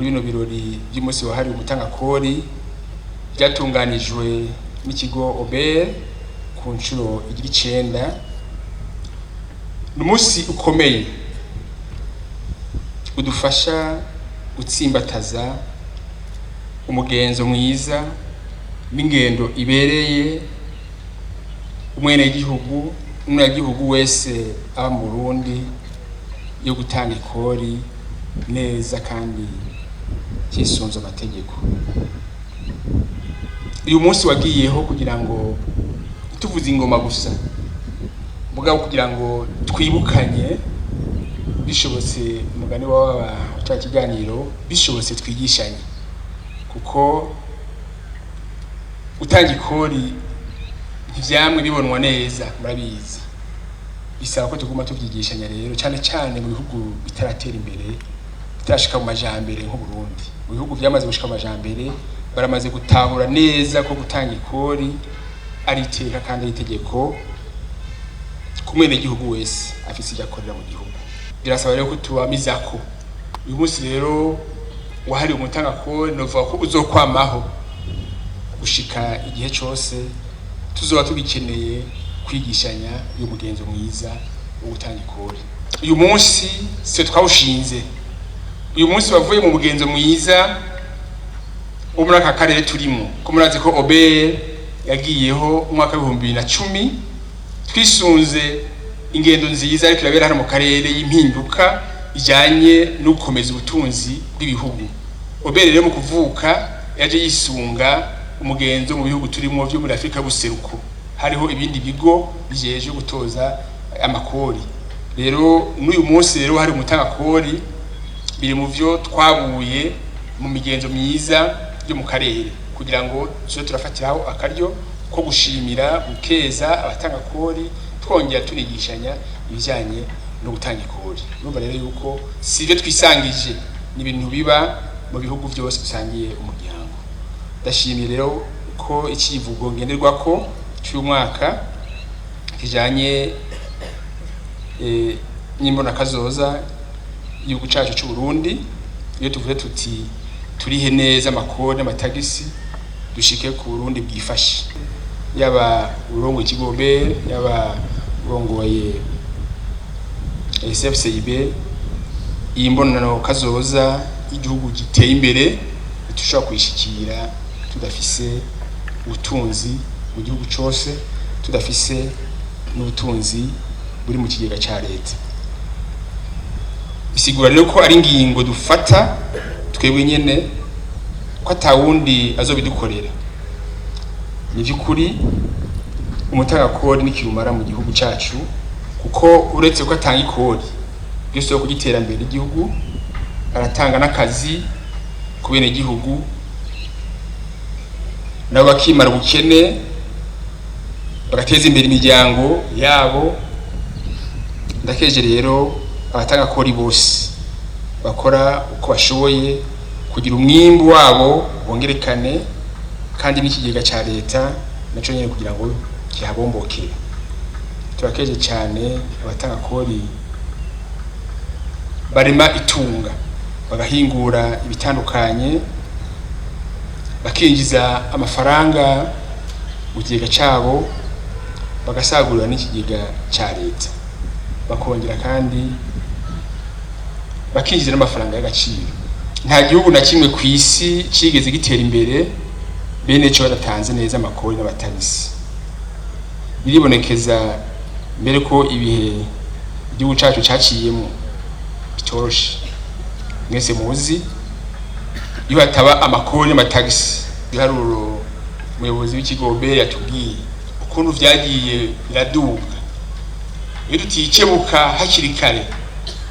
Muri bino birori by'umunsi wahariwe umutangakori byatunganijwe n'ikigo OBR ku nshuro igira 9, ni umunsi ukomeye udufasha gutsimbataza umugenzo mwiza n'ingendo ibereye umwenegihugu, umunyagihugu wese aba mu Burundi, yo gutanga ikori neza kandi hisunze amategeko. Uyu munsi wagiyeho kugira ngo tuvuze ingoma gusa, mugabo kugira ngo twibukanye, bishobotse umugani waba cya kiganiro, bishobotse twigishanye, kuko gutanga ikori ntivyamwe bibonwa neza, murabizi. Bisaba ko tuguma tuvyigishanya rero, cyane cyane mu bihugu bitaratera imbere, bitarashika mu majambere nk'u Burundi. Mu bihugu vyamaze gushika mu majambere baramaze gutahura neza ko gutanga ikori ari iteka kandi ari itegeko ku mwenegihugu wese afise ivyo akorera mu gihugu. Birasaba rero ko tubamizako. Uyu munsi rero wahariwe umutangakori, novuga ko uzokwamaho gushika igihe cose tuzoba tugikeneye kwigishanya uyu mugenzo mwiza wo gutanga ikori. Uyu munsi se twawushinze, uyu munsi wavuye mu mugenzo mwiza wo muri aka karere turimo, ko murazi ko OBR yagiyeho umwaka w'2010, twisunze ingendo nziza ariko irabera hano mu karere y'impinduka ijanye no gukomeza ubutunzi bw'ibihugu. OBR rero mu kuvuka yaje yisunga umugenzo mu bihugu turimo vyo muri Afrika y'ubuseruko, hariho ibindi bigo bijeje gutoza amakori. Rero n'uyu munsi rero hari umutangakori, biri mu vyo twabuye mu migenzo myiza yo mu karere, kugira ngo tuze turafatiraho akaryo ko gushimira, gukeza abatangakori, twongera tunigishanya ibijyanye no gutanga ikori. Urumva rero yuko si ibyo twisangije, ni ibintu biba mu bihugu byose dusangiye umuryango. Ndashimiye rero ko icivugo ngenderwako cy'uyu mwaka kijanye n'imbonakazoza y'igihugu cacu c'u Burundi, iyo tuvuze tuti turihe neza amakori n'amatagisi dushike ku Burundi bwifashe. Yaba urongoye ikigo OBR, yaba urongoye CFCIB, iyi mbonano kazoza y'igihugu giteye imbere dushobora kuyishikira tudafise ubutunzi mu gihugu cose, tudafise n'ubutunzi buri mu kigega ca leta. Bisigura rero ko ari ingingo dufata twebwe nyene, ko atawundi azobidukorera. Ni vy'ukuri umutangakori n'ikirumara mu gihugu cacu, kuko uretse ko atanga ikori byose yo kugiterambere igihugu, aratanga n'akazi ku bene gihugu, nabo bakimara ubukene, bagateza imbere imiryango yabo. Ndakeje rero abatanga kori bose bakora uko bashoboye kugira umwimbu wabo wongerekane, kandi n'ikigega ca leta naco nyene kugira ngo kihabombokere. Turakeje cyane abatanga kori barema itunga, bagahingura ibitandukanye, bakinjiza amafaranga mu kigega cabo, bagasagurira n'ikigega ca leta, bakongera kandi bakinjiza n'amafaranga y'agaciro. Nta gihugu na kimwe ku isi cigeze gitera imbere bene co badatanze neza amakori n'abatagisi. Biribonekeza mbere ko ibihe igihugu cacu caciyemo bitoroshe, mwese muzi. Iyo hataba amakori n'amatagisi, ibiharuro umuyobozi w'ikigo OBR yatubwiye ukuntu vyagiye biraduga, iyo tutikebuka hakiri kare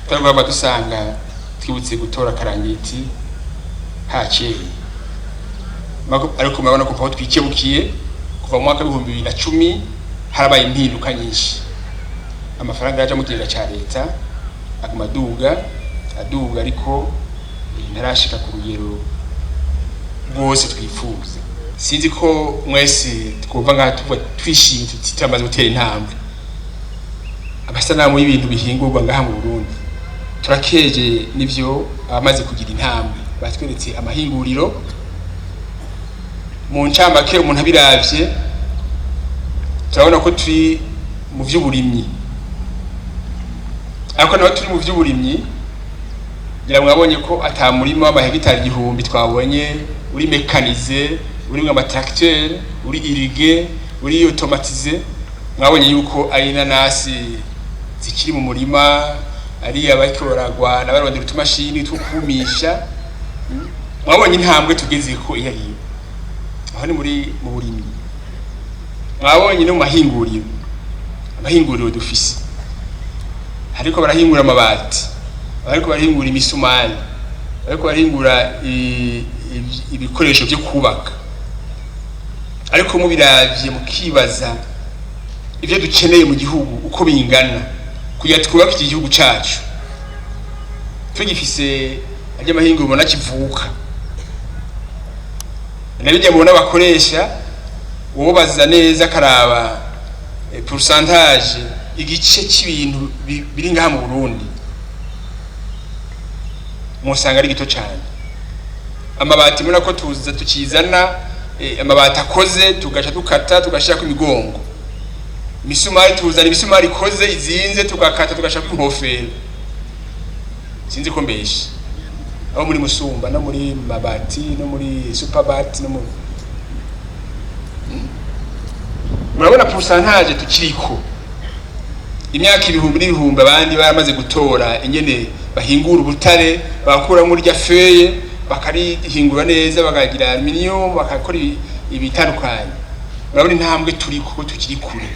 twarwaba dusanga twibutse gutora akarangiti hakeye. Ariko murabona ko aho twikebukiye kuva mu mwaka w'2010 harabaye impinduka nyinshi. Amafaranga yaja mu kigega ca leta aguma aduga aduga, ariko ntarashika ku rugero rwose twifuza. Sinzi ko mwese twumva ngaha tuvuga twishimye tuti turamaze gutera intambwe. Amasanamu y'ibintu bihingurwa ngaha mu Burundi, turakeje n'ivyo abamaze kugira intambwe. Batweretse amahinguriro mu ncamake. Umuntu abiravye, turabona ko turi mu vy'uburimyi, ariko naho turi mu vy'uburimyi, ngira mwabonye ko ata murima w'amahegitari 1000 twabonye uri mécanisé, urimwo ama tracteur, uri irrigué, uri automatisé. Mwabonye yuko ari inanasi zikiri mu murima, ari abariko baragwana barondera utumashini two kumisha. Mwabonye intambwe tugezeko iyo ariyo. Aho ni muri mu burimyi. Mwabonye no mu mahinguriro, amahinguriro dufise, ariko barahingura amabati, bariko barahingura imisumari, bariko barahingura ibikoresho vyo kubaka. Ariko mubiravye, mukibaza ivyo dukeneye mu gihugu uko bingana kugira twubake iki gihugu cacu, tugifise arya mahinguriro ubona kivuka nabijya mubona bakoresha, uwobaza neza akaraba pourcentage, igice c'ibintu biri ngaha mu Burundi, musanga ari gito cyane. Amabati mubona ko tuza tukizana, amabati akoze, tugaca dukata tugashirako imigongo. Imisumari, tuzana imisumari ikoze izinze, tugakata tugashirako inkofero. Sinzi ko mbeshe abo muri Musumba no muri mabati no muri superbat no muri Murabona pourcentage tukiriko. Imyaka ibihumbi n'ibihumbi, abandi baramaze gutora ingene bahingura ubutare, bakuramo rya feye, bakarihingura neza, bakagira aluminium, bakakora ibitandukanye. Murabona intambwe turiko, tukiri kure.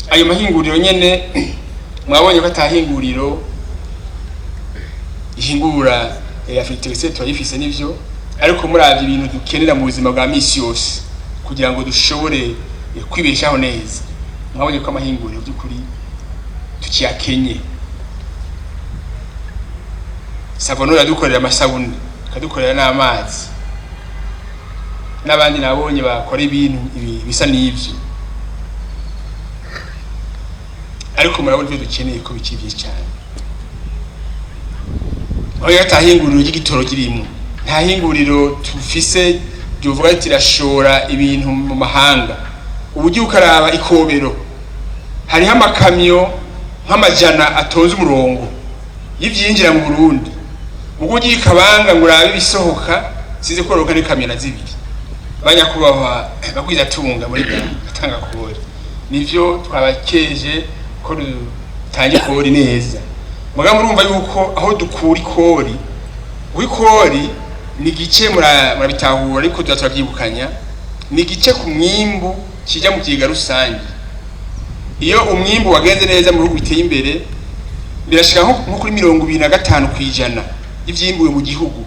Ayo mahinguriro nyene, mwabonye ko atahinguriro ihingura Afrique turayifise nivyo, ariko muravye ibintu dukenera mu buzima bwa misi yose kugira ngo dushobore kwibeshaho neza, mwabonye ko amahinguriro by'ukuri tukiyakenye. Savonor yadukorera amasabune, ikadukorera n'amazi, n'abandi nabonye bakora ibintu bisa n'ivyo, ariko murabona ibyo dukeneye ko bikiri byinshi cyane. Aho rero ata hinguriro ry'igitoro ririmwo, nta hinguriro tufise ryovuga riti rirashora ibintu mu mahanga. Uburyo ukaraba ikobero, hariho amakamyo nk'amajana atonze umurongo y'ivyinjira mu Burundi. Mugo ugiye ikabanga ngo urabe ibisohoka, sinzi ko roka n'ikamyo na zibiri. Banyakubahwa bagwizatunga muri atanga kori, nivyo twabakeje ko dutanga ikori neza. Mugabo murumva yuko aho dukura ikori, w'ikori ni igice, murabitahura, ariko tuza turavyibukanya, ni igice ku mwimbu kija mu kigega rusange. Iyo umwimbu wagenze neza mu bihugu biteye imbere, birashika nko kuri 25% y'ivyimbuwe mu gihugu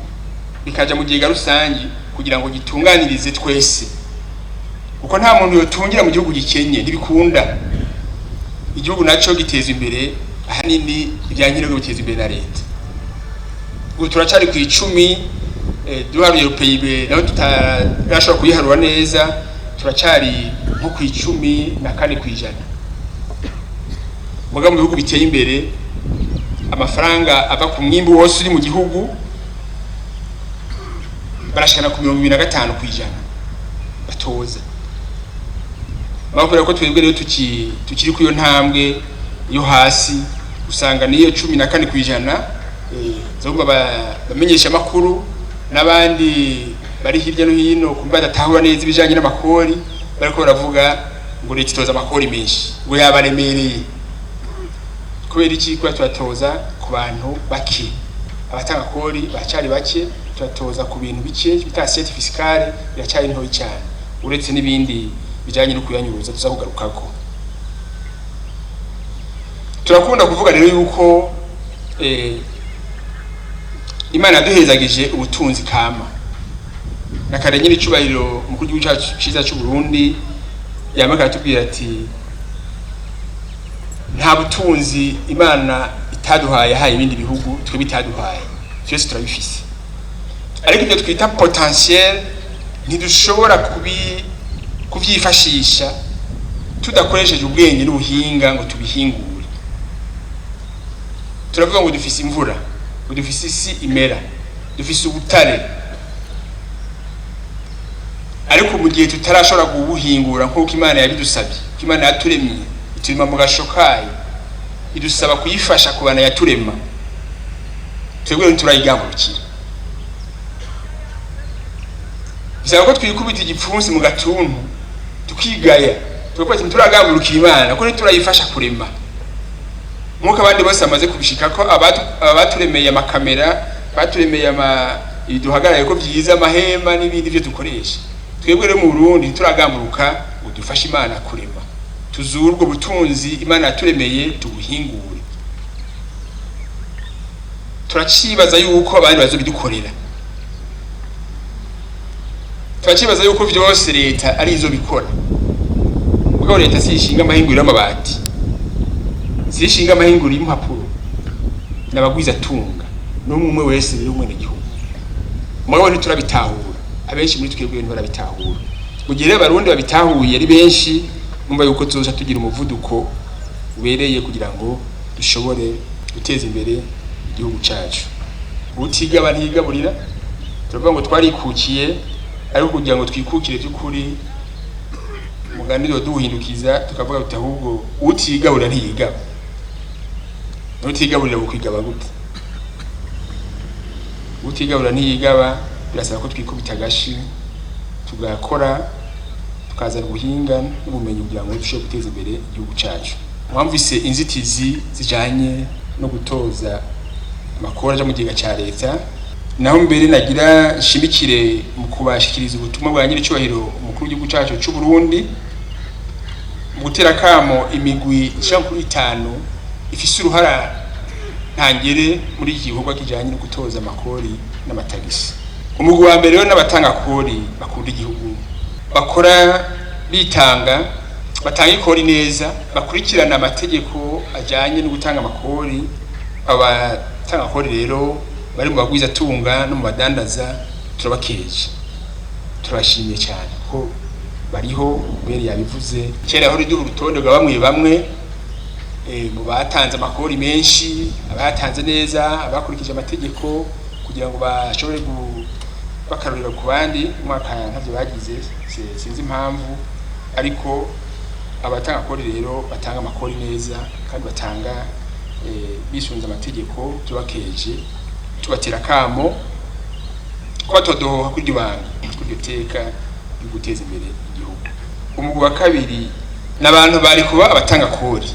bikaja mu kigega rusange kugira ngo gitunganirize twese, kuko nta muntu yotungira mu gihugu gikenye, ntibikunda. Igihugu naco giteza imbere ahanini ibyankenerwa biteza imbere na leta. Ubu turacari ku 10, duharuye PIB naho tutarashobora kuyiharura neza, turacari nko ku 14%. Muga mu bihugu biteye imbere, amafaranga ava ku mwimbu wose uri mu gihugu barashikana ku 25% batoza. Bakubwira ko twebwe rero tukiri ku iyo ntambwe yo hasi, usanga niyo 14%. Zogomba bamenyesha amakuru n'abandi bari hirya no hino kumva badatahura neza ibijanye n'amakori, bariko baravuga ngo leta itoza amakori menshi, ngo yabaremereye. Kubera iki? Kuba turatoza ku bantu bake, abatanga kori bacari bake, turatoza ku bintu bike bita assiette fiscale biracari ntoyi cyane, uretse n'ibindi bijanye no kuyanyuruza tuza kugarukako. Turakunda kuvuga rero yuko Imana yaduhezagije ubutunzi kama na kare. Nyine icubahiro umukuru w'igihugu cyacu ciza cy'u Burundi yamaka aratubwira ati nta butunzi Imana itaduhaye, yahaye ibindi bihugu, twe itaduhaye. Twese turabifise, ariko ibyo twita potentiel ntidushobora kuvyifashisha tudakoresheje ubwenge n'ubuhinga ngo tubihingure. Turavuga ngo dufise imvura, ngo dufise isi imera. Dufise ubutare, ariko mu gihe tutarashobora kubuhingura nk'uko Imana yabidusabye, ko Imana yaturemye iturema mu gasho kayo, idusaba kuyifasha kubana yaturema, twebwe rero ntiturayigambukira. Bisaba ko twikubita igipfunsi mu gatuntu, tukigaya, tukavuga ati ntituragamburukira Imana kuko ntiturayifasha kurema nk'uko abandi bose bamaze kubishika, ko abaturemeye amakamera, baturemeye ama duhagarare ko byiza, amahema n'ibindi byo dukoresha. Twebwe rero mu Burundi ntituragamburuka ngo dufashe Imana kurema, tuzure ubwo butunzi Imana yaturemeye, tubuhingure. Turacibaza yuko abandi bazobidukorera, turacibaza yuko vyose leta ari izo bikora. Mugabo leta si ishinga amahinguriro y'amabati, si ishinga amahinguriro y'impapuro, n'abagwiza tunga n'umwe umwe wese rero umwenegihugu. Mugabo ntiturabitahura, abenshi muri twebwe ntibarabitahura. Mu gihe rero Abarundi babitahuye ari benshi, numva yuko tuzoca tugira umuvuduko ubereye kugira ngo dushobore guteza imbere igihugu cacu. Utigaba ntiyigaburira. Turavuga ngo twarikukiye, ariko kugira ngo twikukire by'ukuri, umugani duhindukiza tukavuga tuti ahubwo utigaburira ntiyigaba. Utigaburira bukwigaba gute? Utigaburira ntiyigaba. Birasaba ko twikubita agashi, tugakora, tukazana ubuhinga n'ubumenyi kugira ngo dushobore guteza imbere igihugu cacu. Mwumvise inzitizi zijanye no gutoza amakori aja mu kigega ca leta. Naho mbere nagira nshimikire mu kubashikiriza ubutumwa bwa nyir'icyubahiro umukuru w'igihugu cacu c'u Burundi mu gutera kamo imigwi ishika kuri 5 ifise uruhara ntangere muri iki gikorwa kijanye no gutoza amakori n'amatagisi. Umugwi wa mbere rero n'abatanga kori bakunda igihugu, bakora bitanga, batanga ikori neza, bakurikirana amategeko ajanye no gutanga amakori. Abatanga kori rero bari mu bagwizatunga no mu badandaza, turabakeje, turabashimiye cyane ko bariho. Mbere yabivuze kera, aho riduha urutonde rwa bamwe bamwe mu batanze amakori menshi, abayatanze neza, abakurikije amategeko, kugira ngo bashobore bakarorera ku bandi. Umwaka ntavyo bagize, sinzi impamvu, ariko abatanga kori rero batanga amakori neza kandi batanga bisunze amategeko, tubakeje, tubatera kamo ko batodohoka kuri iryo banga, kuri iryo teka ryo guteza imbere igihugu. Umugwi wa kabiri ni abantu bari kuba abatanga kori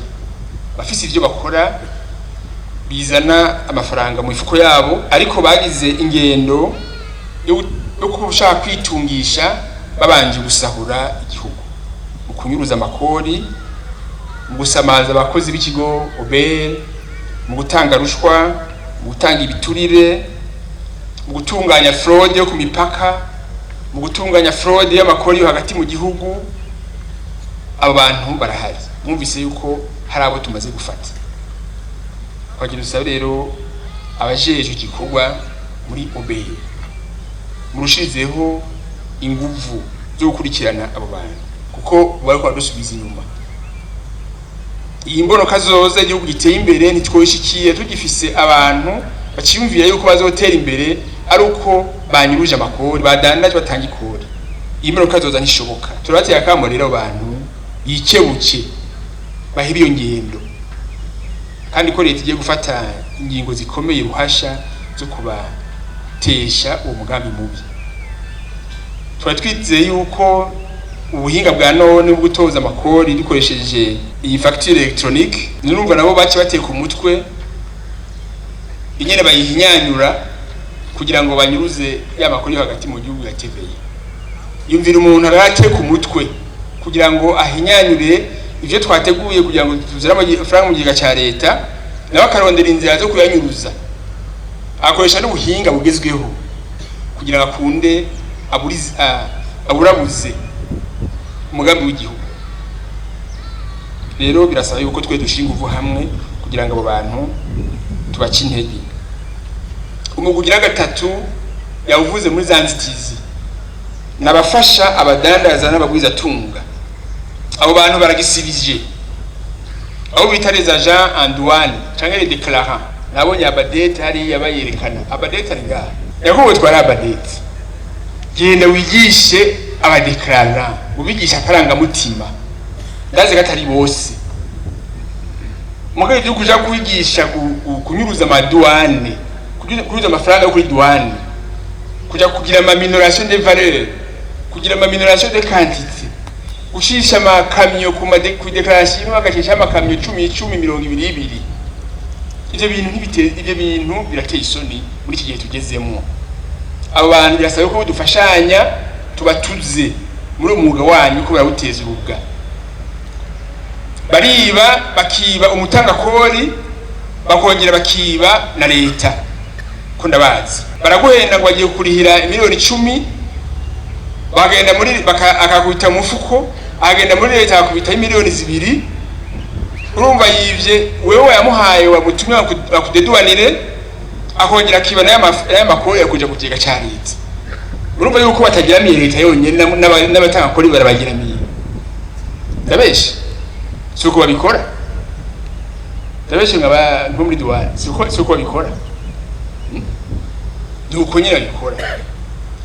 bafise ivyo bakora bizana amafaranga mu mifuko yabo, ariko bagize ingendo yo gushaka kwitungisha babanje gusahura igihugu mu kunyuruza amakori, mu gusamaza abakozi b'ikigo OBR, mu gutanga rushwa, mu gutanga ibiturire, mu gutunganya fraude yo ku mipaka, mu gutunganya fraude y'amakori yo hagati mu gihugu. Abo bantu barahari, mwumvise yuko hari abo tumaze gufata. Twagira dusabe rero abajejwe igikorwa muri OBR murushirizeho inguvu zo gukurikirana abo bantu, kuko bariko baradusubiza inyuma. Iyi mbonoka zoza igihugu giteye imbere ntitwoyishikiye tugifise abantu baciyumvira yuko bazotera imbere ari uko banyuruje amakori, badandaje batanga ikori. Iyi mbonoka zoza ntishoboka. Turabateye akamo rero abantu yikebuke, bahebe iyo ngendo, kandi ko leta igiye gufata ingingo zikomeye ruhasha zo kubatesha uwo mugambi mubi. Twari twizeye yuko ubuhinga bwa none bwo gutoza amakori dukoresheje iyi facture électronique, nurumva nabo bace bateka umutwe inyene bayihinyanyura kugira ngo banyuruze ya makori yo hagati mu gihugu ya TVA. Yumvira umuntu arateka umutwe kugira ngo ahinyanyure ivyo twateguye kugira ngo tuzire amafaranga mu kigega ca leta, nawe akarondera inzira zo kuyanyuruza, akoresha n'ubuhinga bugezweho kugira ngo akunde aburabuze umugambi w'igihugu. Rero birasaba yuko twe dushinga inguvu hamwe kugira ngo abo bantu tubace intege. Umugwi ugira gatatu yawuvuze muri za nzitizi, nabafasha abadandaza n'abagwizatunga. Abo bantu baragisibije, abo bita les agents en douane canke les déclarants. Nabonye abadete hariya bayerekana, abadete ari ngaha. Yakobo twari ABADET, genda wigishe aba déclarants, ubigisha akarangamutima. Ndazi ko atari bose, mugabo ibyo kuja kwigisha kunyuruza ama douane, kunyuruza amafaranga yo kuri douane, kuja kugira ama minoration de valeur, kugira ama minoration de quantité, gushisha amakamyo ku déclaration imwe, bagashisha amakamyo 10 10, 20 20, ivyo bintu ntibite. Ivyo bintu birateye isoni muri iki gihe tugezemo. Abo bantu birasaba ko dufashanya, tubatuze muri uwo mwuga wanyu, ko barawuteza urubwa. Bariba, bakiba umutangakori, bakongera bakiba na leta, ko ndabazi. Baraguhenda ngo bagiye kurihira miliyoni 10, bagenda muri akakubita mu mufuko, agenda muri leta akakubitaho miliyoni 2. Urumva yivye wewe wayamuhaye, wamutumye akudeduwanire, akongera akiba n'aya makori yakuja ku kigega ca leta. Urumva yuko batageramiye leta yonyene, n'abatanga kori barabageramiye. Ndabeshe? Si uko babikora? Ndabeshe nkaba nko muri douane? Si uko babikora? Ni uko nyine babikora.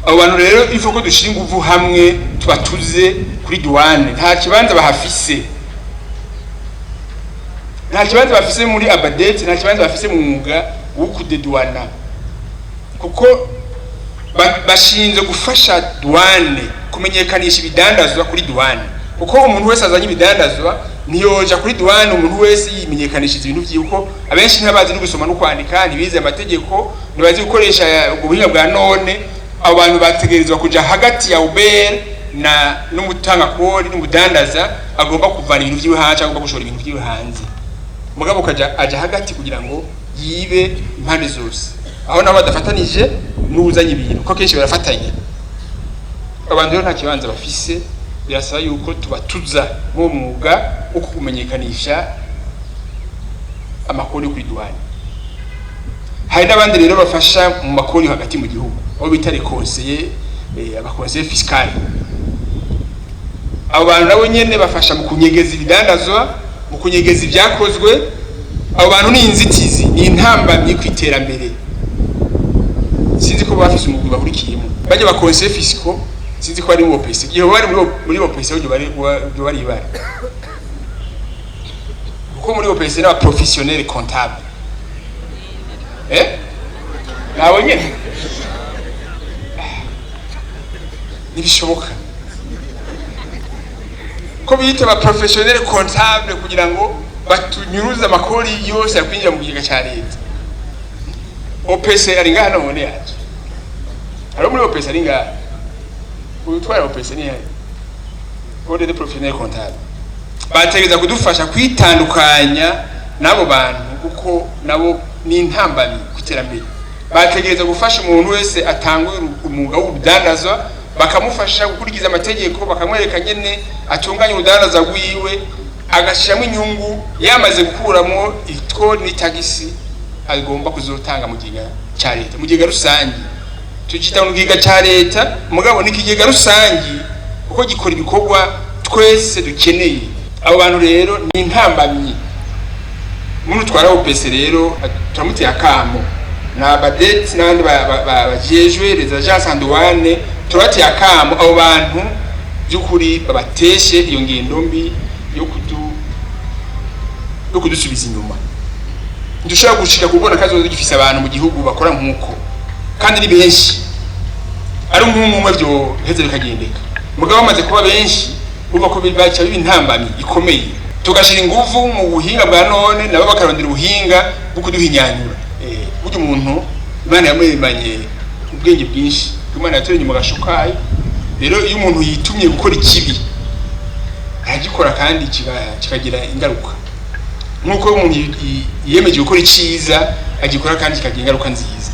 Abo bantu rero, ifo ko dushira inguvu hamwe, tubatuze kuri douane. Nta kibanza bahafise, nta kibanza bafise muri ABADET, nta kibanza bafise mu mwuga wo kudeduwana, kuko bashinzwe gufasha douane kumenyekanisha ibidandazwa kuri douane, kuko umuntu wese azanye ibidandazwa ntiyoja kuri douane umuntu wese yimenyekanishije ibintu vyiwe, kuko abenshi ntibazi no gusoma no kwandika, ntibize amategeko, ntibazi gukoresha ubwo buhinga bwa none. Abo bantu bategerezwa kuja hagati ya OBR na n'umutangakori n'umudandaza agomba kuvana ibintu vyiwe hanze, agomba gushora ibintu vyiwe hanze. Mugabo kaja aja hagati kugira ngo yibe impande zose, aho nabo badafatanije n'uzanye ibintu, kuko kenshi barafatanya. Abantu rero nta kibanza bafise. Birasaba yuko tubatuza mu mwuga wo kumenyekanisha amakori kuri douane. Hari n'abandi rero bafasha mu makori hagati mu gihugu, abo bita les conseillers, aba conseillers fiscal. Abo bantu nabo nyene bafasha mu kunyegeza ibidandazwa, mu kunyegeza ibyakozwe. Abo bantu ni inzitizi, ni intambamyi ku iterambere. Sinzi ko bafise umugwi bahurikiyemo bajya ba conseillers fiscaux, sinzi ko bari mu OPC. Igihe bari muri OPC, bari bari kuko muri OPC n'aba professionnel comptable, nabo nyene ntibishoboka ko bita ba professionnel comptable kugira ngo batunyuruze amakori yose yakwinjira mu kigega ca leta. OPC ari ngaha none yaje? Hari muri OPC ari ngaha? Utwara OPC ni hari Ordre des professionnels comptables. Bategereza kudufasha kwitandukanya n'abo bantu, kuko nabo ni intambamyi ku iterambere. Bategereza gufasha umuntu wese atanga umwuga w'urudandazwa, bakamufasha gukurikiza amategeko, bakamwereka nyene atunganya urudandaza rwiwe, agashiramo inyungu yamaze gukuramo ikori n'itagisi agomba kuzotanga mu kigega ca leta, mu kigega rusangi. Tucita mu kigega ca leta, mugabo ni ikigega rusangi, kuko gikora ibikorwa twese dukeneye. Abo bantu rero ni intambamyi. Muntu utwara OPC rero, turamuteye akamo, na ABADET n'abandi bajejwe les agences en douane, turabateye akamo, abo bantu by'ukuri babateshe iyo ngendo mbi yo kudusubiza inyuma. Ntidushobora gushika kubona kazoza gifise abantu mu gihugu bakora nk'uko, kandi ni benshi. Ari nk'umwe umwe byo heze bikagendeka, mugabo bamaze kuba benshi, urumva ko bibaca biba intambamyi ikomeye. Tugashira inguvu mu buhinga bwa none, nabo bakarondera ubuhinga bwo kuduhinyanyura. Burya umuntu Imana yamuremanye ubwenge bwinshi, Imana yaturemye mu gashukayi. Rero iyo umuntu yitumye gukora ikibi, aragikora kandi kikagira ingaruka, nk'uko umuntu yiyemeje gukora iciza agikora kandi kikagira ingaruka nziza.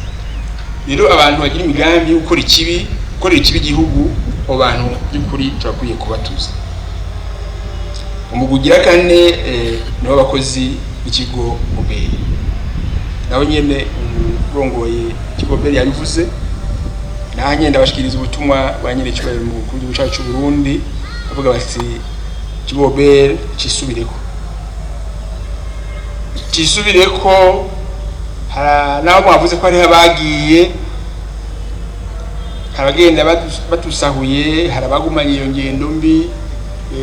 Rero abantu bagira imigambi yo gukora ikibi, gukorera ikibi igihugu, abo bantu by'ukuri turakwiye kubatuza. Umugwi ugira kane, nibo abakozi b'ikigo OBR. Nabo nyene, urongoye ikigo OBR yabivuze, naho nyene ndabashikiriza ubutumwa bwa nyene cyubahiro mu w'igihugu cacu c'u Burundi, bavuga bati ikigo OBR cisubireko, cisubireko. Naho mwavuze ko hariho abagiye. Hari abagenda batusahuye, hari abagumanye iyo ngendo mbi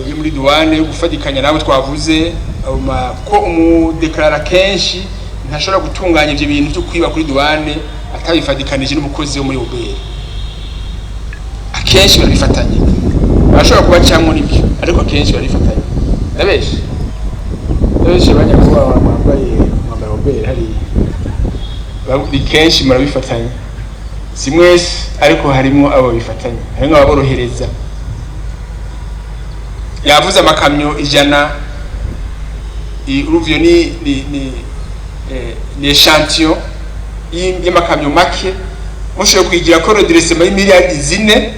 yo muri douane yo gufatikanya nabo twavuze abo ko umudeklarara kenshi ntashobora gutunganya ivyo bintu byo kwiba kuri douane atabifatikanije n'umukozi wo muri OBR. Akenshi barabifatanya, barashobora kubacamwo n'ibyo, ariko akenshi barabifatanya. Ndabeshe? Ndabeshe, banyakubahwa mwambaye umwambaro wa OBR hariya? Ni kenshi murabifatanya, si mwese, ariko harimwo abo bifatanya, harimwo ababorohereza. Yavuze amakamyo 100, urumva iyo ni échantillon y'amakamyo make. Mushoboye kwigira ko redressement y'imiliyardi 4,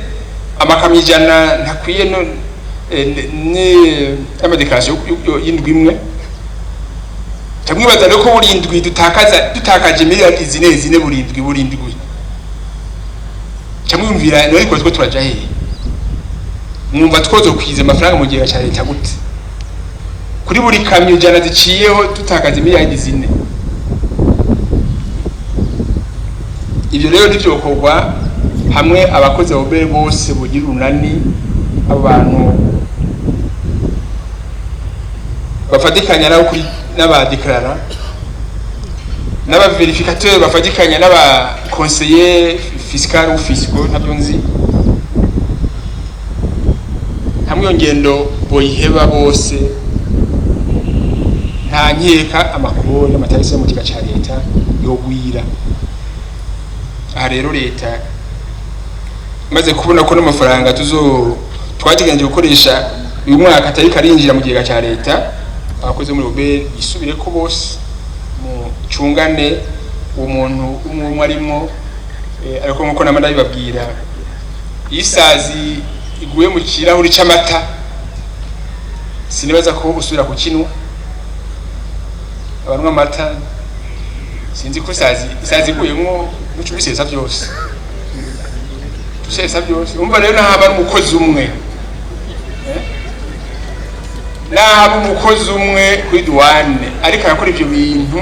amakamyo 100 ntakwiye no ni ama déclaration y'indwi imwe. Camwibaza rero ko buri ndwi dutakaza, dutakaje miliyardi 4 4 buri ndwi, buri ndwi. Camwumvira niwe, ariko two turaja hehe? Mwumva twozokwiza amafaranga mu gihe ca leta gute kuri buri kamyo 100 ziciyeho dutakaza miliyardi 4? Ivyo rero ntivyokorwa hamwe abakozi ba OBR bose bugira urunani, abo bantu bafatikanya nabo kuri n'abadeklarara n'aba vérificateur, bafatikanya n'aba conseiller fiscal ou fiscaux, ntabyo nzi. Hamwe iyo ngendo boyiheba bose, nta nkeka amakuru n'amatarisi yo mu kiga ca leta yogwira. Aha rero leta maze kubona ko n'amafaranga tuzo twateganije gukoresha uyu mwaka atari karinjira mu kigega ca leta, abakozi bo muri OBR isubire ko bose mucungane uwo muntu umwe umwe arimwo. Ariko nkuko nama ndabibabwira, iyo isazi iguye mu kirahuri c'amata sinibaza ko usubira kukinwa. Abanywa amata, sinzi ko isazi iguyemwo muco ubisesa byose, usesa byose. Umva rero, nahaba ari umukozi umwe, nahaba umukozi umwe kuri douane ariko arakora ivyo bintu,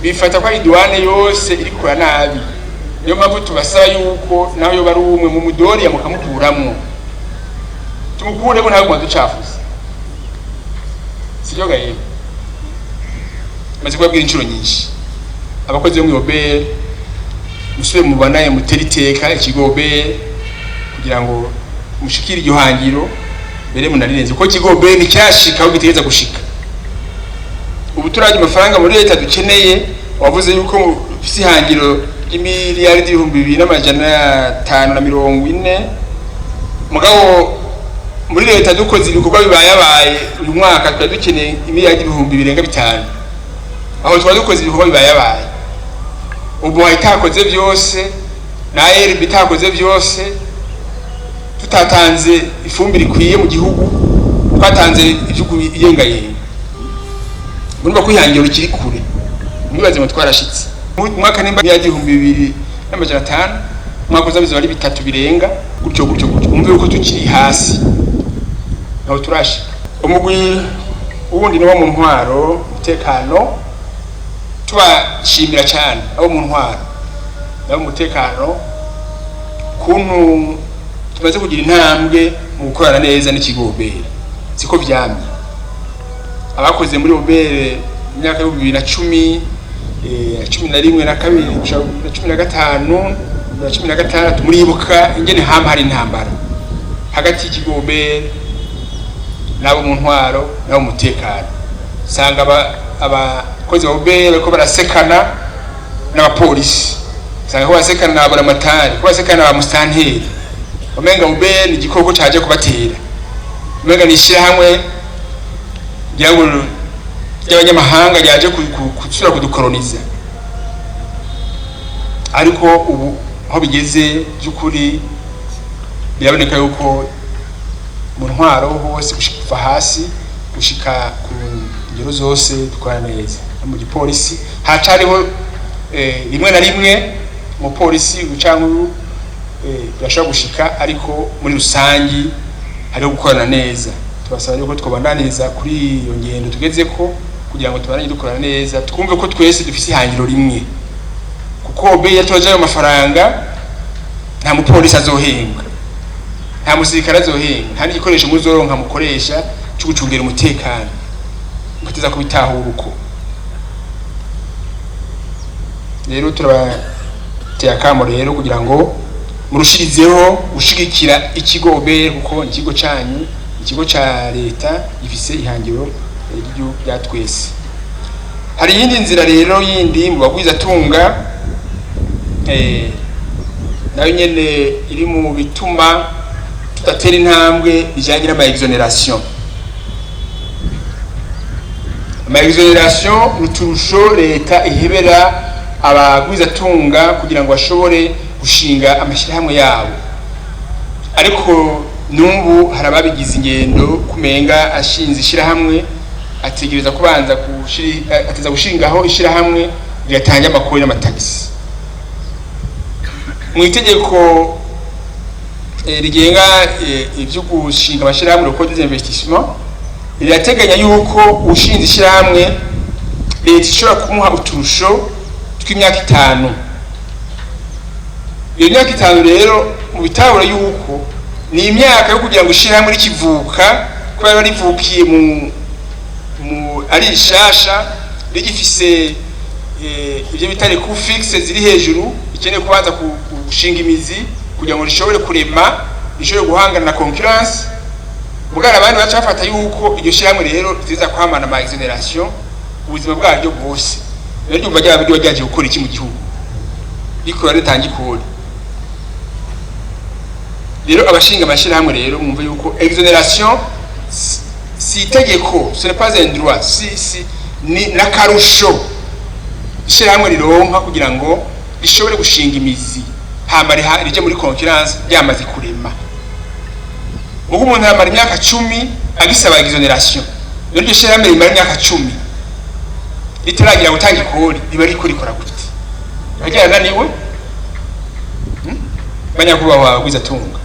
bifata ko ari douane yose irikora nabi. Niyo mpamvu tubasaba yuko nawe yoba ari umwe mu mudori mukamukuramwo, tumukuremo, ntabwo ducafuza. Sibyo gaye? Maze kubabwira inshuro nyinshi, abakozi bo mu OBR, musubire mubanaye, mutere iteka ikigo OBR kugira ngo mushikire iryo hangiro, mbere munarirenze, kuko ikigo OBR nticyashika aho gitegereza gushika. Ubu turaje amafaranga muri leta dukeneye, wavuze yuko mufise ihangiro ry'imiliyaridi 2540, mugabo muri leta dukoze ibikorwa bibayabaye uyu mwaka twari dukeneye imiliyaridi ibihumbi birenga 5. Aho twari dukoze ibikorwa bibayabaye, ubu itakoze byose na ARB itakoze byose, tutatanze ifumbire ikwiye mu gihugu, twatanze igihugu iyengayenga. Murumva ko ihangiro rikiri kure. Mwibaze ngo twarashitse mu mwaka nimba ya 2500, umwaka uza bizaba ari 3 birenga, gutyo gutyo gutyo. Umve yuko tukiri hasi, ntaho turashika. Umugwi wundi ni wo mu ntwaro, umutekano. Tubashimira cyane abo mu ntwaro nabo mu mutekano kuntu tumaze kugira intambwe mu gukorana neza n'ikigo OBR. Siko vyamye. Abakoze muri OBR mu myaka y'ibihumbi 2010, 11 na kabiri na 15 na 16, muribuka ingene hama hari intambara hagati y'ikigo OBR n'abo mu ntwaro n'abo mu mutekano. Usanga abakozi ba OBR bariko barasekana n'abapolisi, usanga ko barasekana na buramatari, ko barasekana na ba musitanteri, umenga OBR ni igikoko caje kubatera, umenga ni ishirahamwe ngira ngo ry'abanyamahanga ryaje gusubira kudukoroniza. Ariko ubu aho bigeze by'ukuri biraboneka yuko mu ntwaro hose, gushika hasi gushika ku ngero zose, dukora neza. No mu gipolisi hacariho rimwe na rimwe umupolisi cyangwa birashobora gushika, ariko muri rusangi hariho gukorana neza. Tubasaba yuko twobandaniriza kuri iyo ngendo tugeze ko, kugira ngo tubandanye dukorana neza, twumve ko twese dufise ihangiro rimwe, kuko OBR yatoje ayo mafaranga. Nta mupolisi azohembwa, nta musirikare azohembwa, nta n'igikoresho muzoronka mukoresha cyo gucungira umutekano. Muteza kubitahura uko. Rero turabateye akamo rero kugira ngo murushirizeho gushigikira ikigo OBR, kuko ikigo canyu, ikigo ca leta, gifise ihangiro ry'igihugu rya twese. Hari iyindi nzira rero yindi mu bagwizatunga, nayo nyene iri mu bituma tudatera intambwe, bijanye n'ama exonération. Ama exonération ni uturusho leta ihebera abagwizatunga kugira ngo bashobore gushinga amashyirahamwe yabo. Ariko n'ubu hari ababigize ingendo, kumenga ashinze ishyirahamwe ategereza kubanza ateza gushingaho ishyirahamwe rigatanga amakori n'amatagisi. Mu itegeko rigenga ibyo gushinga amashyirahamwe, le code des investissements, rirateganya yuko ushinze ishyirahamwe leta ishobora kumuha uturusho tw'imyaka 5. Iyo myaka 5 rero, mu bitahura yuko ni imyaka yo kugira ngo ishyirahamwe rikivuka, kubera rivukiye mu ari rishasha, rigifise ibyo bita les coûts fixes ziri hejuru, ikeneye kubanza gushinga imizi kugira ngo rishobore kurema, rishobore guhangana na concurrence. Mugara abandi baca bafata yuko iryo shyirahamwe rero riza kwamana ama exonération ubuzima bwaryo bwose. Rero ryumva ryaba ryo ryaje gukora iki mu gihugu, rikora ritanga ikori? Rero abashinga amashyirahamwe rero mwumve yuko exonération si itegeko, ce n'est pas un droit, si ni n'akarusho ishyirahamwe rironka kugira ngo rishobore gushinga imizi, hama rije muri concurrence ryamaze kurema. Ubwo umuntu yamara imyaka 10 agisaba exonération. Rero iryo shyirahamwe rimara imyaka 10 ritaragira gutanga ikori, riba riko rikora gute? Riba ryarananiwe. Banyakubahwa bagwizatunga,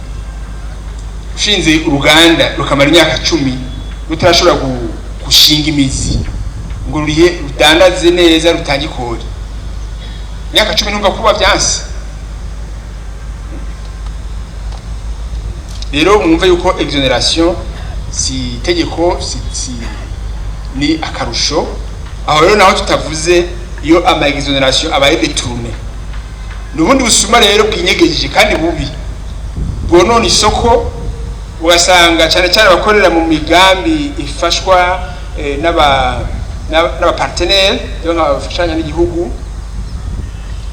ushinze uruganda rukamara imyaka 10 rutarashobora gushinga imizi ngo rurihe, rudandaze neza, rutange ikori, imyaka 10 ntumva kuba vyanse. Rero mwumve yuko exonération si itegeko, si ni akarusho. Aho rero naho tutavuze iyo ama exonération abaye détourné, ni ubundi busuma rero bwinyegeje kandi bubi bwonona isoko, ugasanga cyane cyane abakorera mu migambi ifashwa n'aba partenaire, rero nk'abafashanya n'igihugu,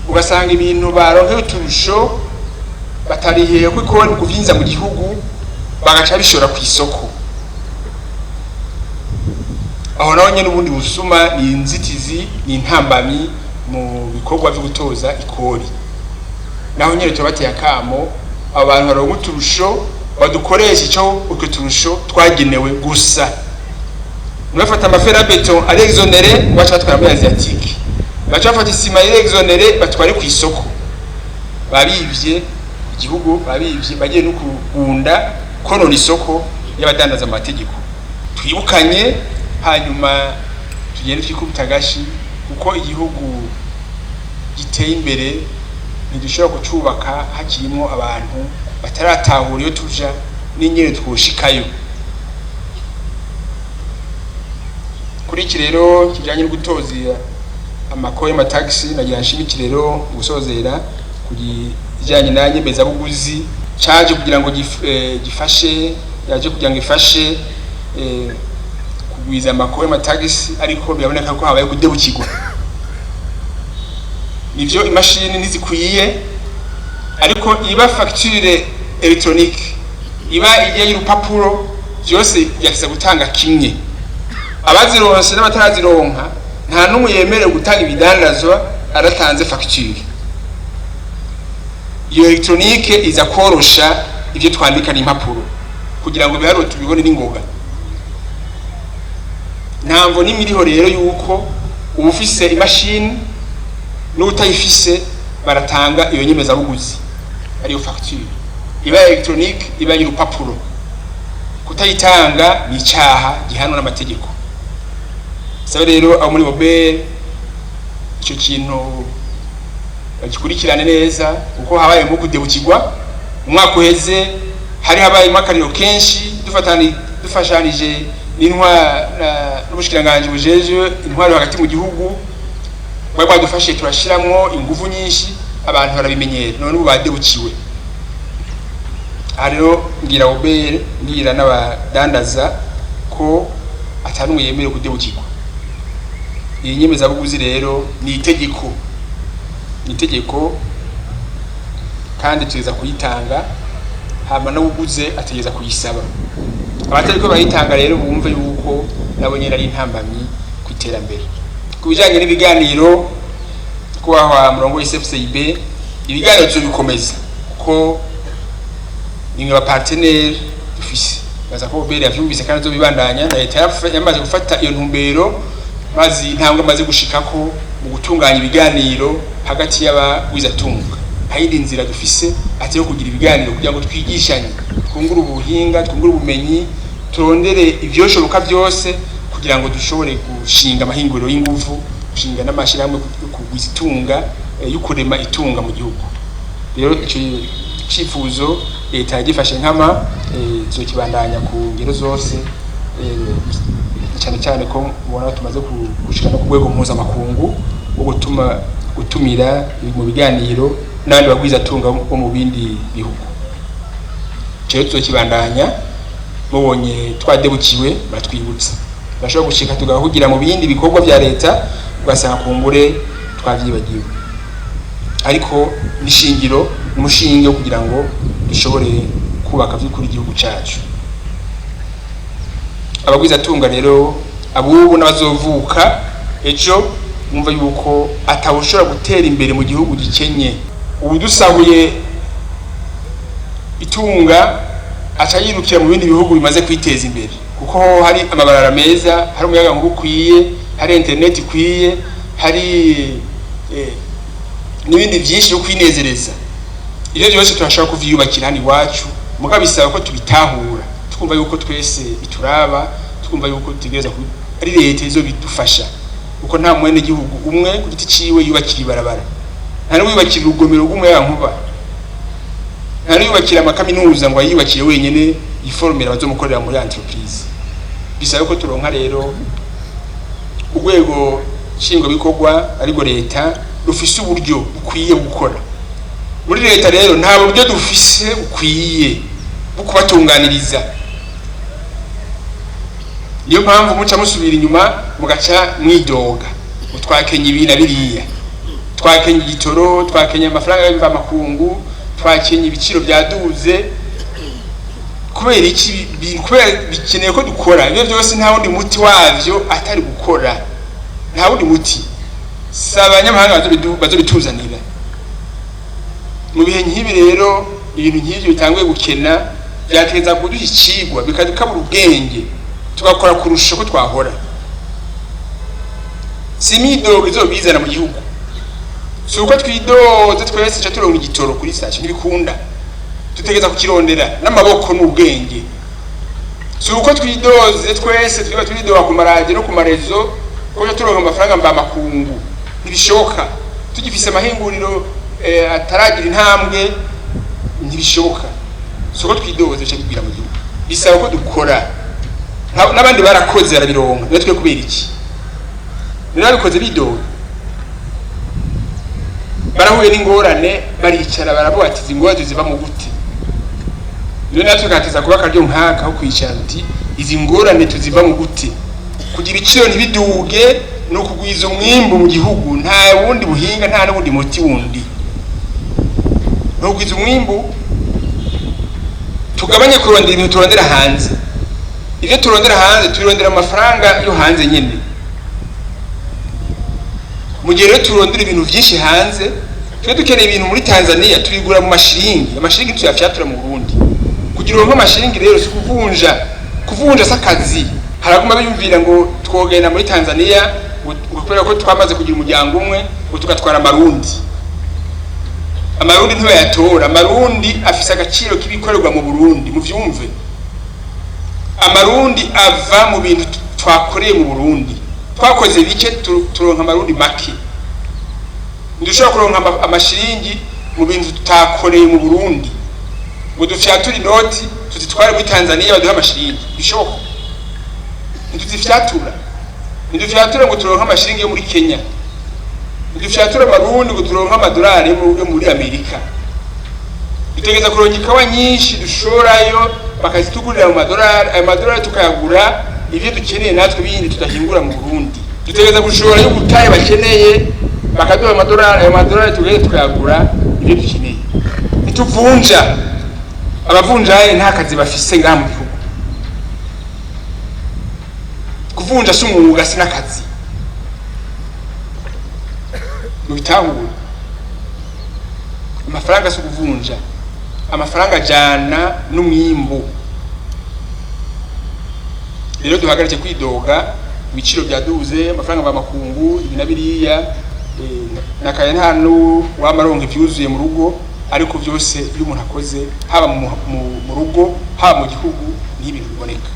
ugasanga ibintu baronkeye uturusho batarihiye ko ikori mu kuvyinjiza mu gihugu, bagaca bishora ku isoko. Aho naho nyene ubundi busuma, ni inzitizi, ni intambamyi mu bikorwa vyo gutoza ikori. Naho nyene turabateye akamo, abo bantu baronka uturusho badukoresha ico utwo turusho twagenewe gusa. Ntibafata ama fer à béton ari exonéré ngo bace batwara muri asiatique, bace bafata isima iri exonéré batware ku isoko. Babivye igihugu, babivye, bagiye no kugunda konona isoko y'abadandaza. Amategeko twibukanye, hanyuma tugende twikubita agashi, kuko igihugu giteye imbere ntidushobora kucubaka hakirimwo abantu bataratahura iyo tuja n'ingene twoshikayo. Kuri iki rero kijanye no gutoza amakori y'amatagisi, nagira nshimiki rero gusozera ku kijanye na nyemezabuguzi caje kugira ngo gifashe, yaje kugira ngo ifashe kugwiza amakori y'amatagisi, ariko biraboneka ko habaye kudebukirwa. Nivyo, imashini ntizikwiye, ariko iba facture électronique, iba igiye y'urupapuro, byose byafise gutanga kimwe. Abazironse n'abatarazironka, nta n'umwe yemerewe gutanga ibidandazwa aratanze facture. Iyo électronique iza korosha ibyo twandika n'impapuro kugira ngo ibiharuro tubibone n'ingoga. Ntamvo n'imwe iriho rero yuko uwufise imashini n'utayifise baratanga iyo nyemezabuguzi, ariyo facture, iba électronique, iba y'urupapuro. Kutayitanga ni icaha gihanwa n'amategeko. Sabe rero abo muri OBR ico kintu. Bagikurikirane neza, kuko habayemo kudebukirwa. Umwaka uheze hari habayemo akariro kenshi, dufashanije n'ubushikiranganji bujejwe intwaro hagati mu gihugu, bwari bwadufashe turashiramwo inguvu nyinshi, abantu barabimenyera. None ubu badebukiwe. Aha rero ngira OBR, ngira n'abadandaza ko atanumwe yemerewe kudebukirwa. Iyi nyemezabuguzi rero ni itegeko, ni itegeko, kandi tugeza kuyitanga, hama n'uwuguze ategeza kuyisaba. Abatariko barayitanga rero bumve yuko nabo nyene ari intambamyi ku iterambere. Ku bijanye n'ibiganiro, kubahwa murongo w'CFCIB, ibiganiro tuzobikomeza kuko ni mwe ba partenaire dufise. Baza ko OBR yavyumvise kandi azobibandanya, na leta yamaze gufata iyo ntumbero, maze intambwe amaze gushikako mu gutunganya ibiganiro hagati y'abagwizatunga. Nta yindi nzira dufise atari yo kugira ibiganiro kugira ngo twigishanye, twungure ubuhinga, twungure ubumenyi, turondere ivyoshoboka vyose kugira ngo dushobore gushinga amahinguriro y'inguvu, gushinga n'amashirahamwe yo kugwiza itunga, yo kurema itunga mu gihugu. Rero ico cifuzo leta yagifashe nkama, tuzokibandanya ku ngero zose, cyane cyane ko mubona tumaze gushika no ku rwego mpuzamakungu wo gutumira mu biganiro n'abandi bagwizatunga bo mu bindi bihugu. Rero tuzokibandanya. Mubonye twadebukiwe, batwibutsa, bashobora gushika tugahugira mu bindi bikorwa vya leta, ugasanga kumbure twavyibagiwe, ariko nishingiro, umushinge wo kugira ngo dushobore kubaka vy'ukuri igihugu cacu. Abagwizatunga rero, abubu n'abazovuka ejo, bumva yuko atawushobora gutera imbere mu gihugu gikenye. Ubu dusahuye itunga, aca yirukira mu bindi bihugu bimaze kwiteza imbere, kuko hari amabarara meza, hari umuyaga nkuba ukwiye, hari internet ikwiye, hari n'ibindi byinshi byo kwinezereza. Ibyo byose turashobora kuvyiyubakira hano iwacu, mugabo bisaba ko tubitahura, twumva yuko twese bituraba, twumva yuko dutegereza ari leta izobidufasha, kuko nta mwene gihugu umwe ku giti ciwe yubakira ibarabara, nta n'uwiyubakira urugomero rw'umuyagankuba, nta n'uwiyubakira amakaminuza ngo ayiyubakire wenyene yiformera abazomukorera muri entreprise. Bisaba ko turonka rero urwego nshingwabikorwa, ariko leta, rufise uburyo bukwiye gukora. Muri leta rero nta buryo dufise bukwiye bwo kubatunganiriza. Niyo mpamvu muca musubira inyuma, mugaca mwidoga ngo twakenye ibi na biriya, twakenye igitoro, twakenye amafaranga y'imvamakungu, twakenye ibiciro byaduze. Kubera iki? Kubera bikeneye ko dukora. Ibyo byose nta wundi muti wavyo atari gukora, nta wundi muti. Si abanyamahanga bazobituzanira. Mu bihe nk'ibi rero, ibintu nk'ivyo bitanguye gukena, vyateza kuduha icigwa, bikadukabura ubwenge, tugakora kurusha uko twahora. Si imyidogo izobizana mu gihugu, si uko twidoze twese ca turonka igitoro kuri station, ntibikunda. Dutegereza kukirondera n'amaboko n'ubwenge. Si uko twidoze twese, twiba twidoga ku maradiyo no ku marezo, ko turonka amafaranga mvamakungu, ntibishoboka. Tugifise amahinguriro ataragira intambwe, ntibishoboka. Si uko twidoze bica bigwira mu gihugu, bisaba ko dukora. N'abandi barakoze barabironka, natwe kubera iki? Rero babikoze bidoga, barahuye n'ingorane, baricara baravuga ati: "Izi ngorane ziva mu gute?" Rero natwe kateza kuba akaryo nk'aka aho kwicara uti: "Izi ngorane tuziva mu gute?" Kugira ibiciro ntibiduge ni ukugwiza umwimbu mu gihugu. Nta wundi buhinga, nta n'ubundi muti wundi, ni ukugwiza umwimbu. Tugabanye kurondera ibintu turondera hanze. Ibyo turondera hanze, tubirondera amafaranga yo hanze nyine. Mu gihe rero turondera ibintu byinshi hanze, twe dukeneye ibintu muri Tanzania, tubigura mu mashiringi. Amashiringi tuyafyatura mu Burundi. Kugira uronke amashiringi rero si kuvunja, kuvunja si akazi. Haraguma biyumvira ngo twogenda muri Tanzania ngo kubera ko twamaze kugira umuryango umwe, ngo tugatwara amarundi. Amarundi ntibayatora. Amarundi afise agaciro k'ibikorerwa mu Burundi, muvyumve. Amarundi ava mu bintu twakoreye mu Burundi. Twakoze bike, turonka amarundi make. Ntidushobora kuronka amashiringi mu bintu tutakoreye mu Burundi, ngo dufyature inoti tuzitware muri Tanzania baduhe amashiringi. Bishoboka? Ntituzifyatura. Ntidufyatura ngo turonke amashiringi yo muri Kenya, ntidufyatura amarundi ngo turonke amadolari yo muri Amerika. Dutegereza kuronka ikawa nyinshi dushorayo, bakazitugurira mu madolari, ayo madolari tukayagura ivyo dukeneye natwe bindi tudahingura mu Burundi. Dutegereza gushorayo ubutare bakeneye, bakaduha amadolari, ayo madolari tugende tukayagura ivyo dukeneye. Ntituvunja. Abavunjayi nta kazi bafise ngaha mu gihugu. Kuvunja si umwuga, si n'akazi. Mubitahure, amafaranga si ukuvunja, amafaranga ajana n'umwimbu. Rero duhagarike kwidoga, ibiciro byaduze, amafaranga mvamakungu, ibi na biriya. Nakaye nta n'uwamaronka ivyuzuye mu rugo, ariko vyose iyo umuntu akoze, haba mu rugo, haba mu gihugu, niho ibintu biboneka.